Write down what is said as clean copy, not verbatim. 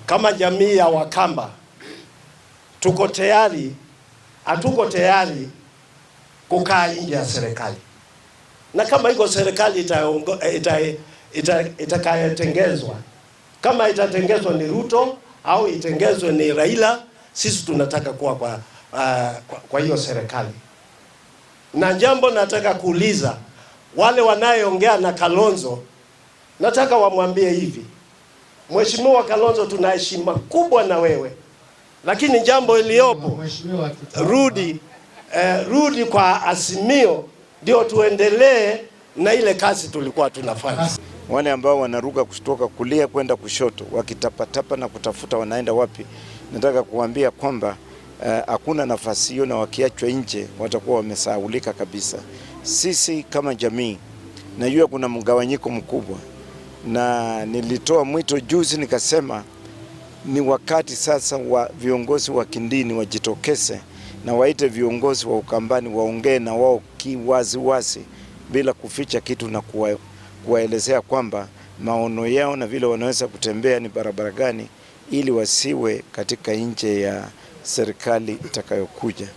Kama jamii ya Wakamba tuko tayari, hatuko tayari kukaa nje ya serikali, na kama iko serikali itakayotengezwa, kama itatengezwa ni Ruto au itengezwe ni Raila, sisi tunataka kuwa kwa hiyo serikali. Na jambo nataka kuuliza wale wanayeongea na Kalonzo, nataka wamwambie hivi: Mheshimiwa Kalonzo, tuna heshima kubwa na wewe, lakini jambo iliyopo, rudi kwa Azimio ndio tuendelee na ile kazi tulikuwa tunafanya. Wale ambao wanaruka kutoka kulia kwenda kushoto wakitapatapa na kutafuta wanaenda wapi, nataka kuambia kwamba hakuna nafasi hiyo, na wakiachwa nje watakuwa wamesahaulika kabisa. Sisi kama jamii, najua kuna mgawanyiko mkubwa, na nilitoa mwito juzi nikasema ni wakati sasa wa viongozi wa kidini wajitokeze na waite viongozi wa Ukambani waongee na wao kiwaziwazi bila kuficha kitu na kuwaelezea kwamba maono yao na vile wanaweza kutembea ni barabara gani, ili wasiwe katika nje ya serikali itakayokuja.